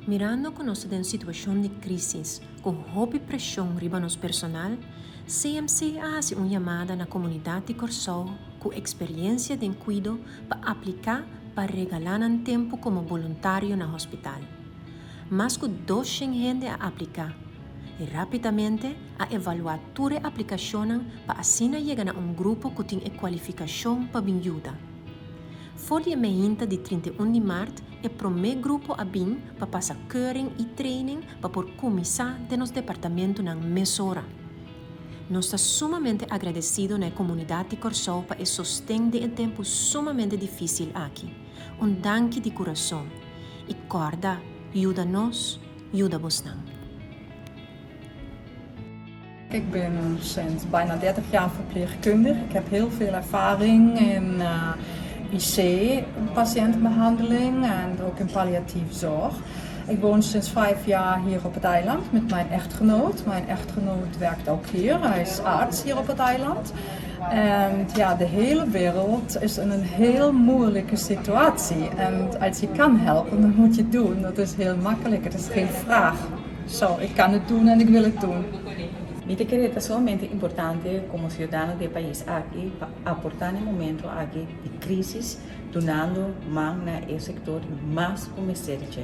Mirando ku nos ta den un situashon di krísis ku hopi preshon riba nos personal, CMC a hasi un yamada na komunidat di Kòrsou ku eksperiensia den kuido pa apliká pa regalá nan tempu komo boluntario na hospital. Mas ku 200 hende a apliká i rápidamente a evaluá tur e aplikashonnan pa asina yega na un grupo ku tin e kualifikashon pa bin yuda. For di e meinta di 31 di mart e promé grupo a bin pa pasa keuring i training pa por kuminsá den nos departamentunan mesora. Nos ta sumamente agradesido na e komunidat di Kòrsou pa e sosten den e tempu sumamente difísil aki. Un danki di kurason. I kòrda, yuda nos, yuda bosnan. Ik ben sinds bijna 30 jaar verpleegkundige. Ik heb heel veel ervaring in IC-patiëntenbehandeling en ook in palliatieve zorg. Ik woon sinds 5 jaar hier op het eiland met mijn echtgenoot. Mijn echtgenoot werkt ook hier. Hij is arts hier op het eiland. En ja, de hele wereld is in een heel moeilijke situatie. En als je kan helpen, dan moet je het doen. Dat is heel makkelijk. Het is geen vraag. Zo, ik kan het doen en ik wil het doen. Mi ta kere ta sumamente importante komo siudadano di e pais aki pa aportá na e momento aki di krísis, dunando man na e sektor mas ku mester dje.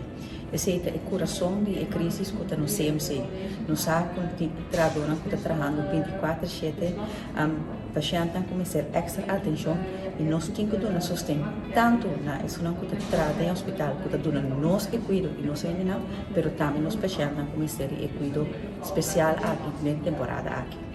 Esei ta e kurason di e krísis ku ta nos CMC. Nos sa ku tin trahadónan ku ta trahando 24/7, pashèntnan ku mester èkstra atenshon i nos tin ku duna sosten tantu na esunnan ku ta traha den hospital ku ta duna nos e kuido i nos hendenan, pero tambe nos pashèntnan ku mester di e kuido spesial aki den temporada aki.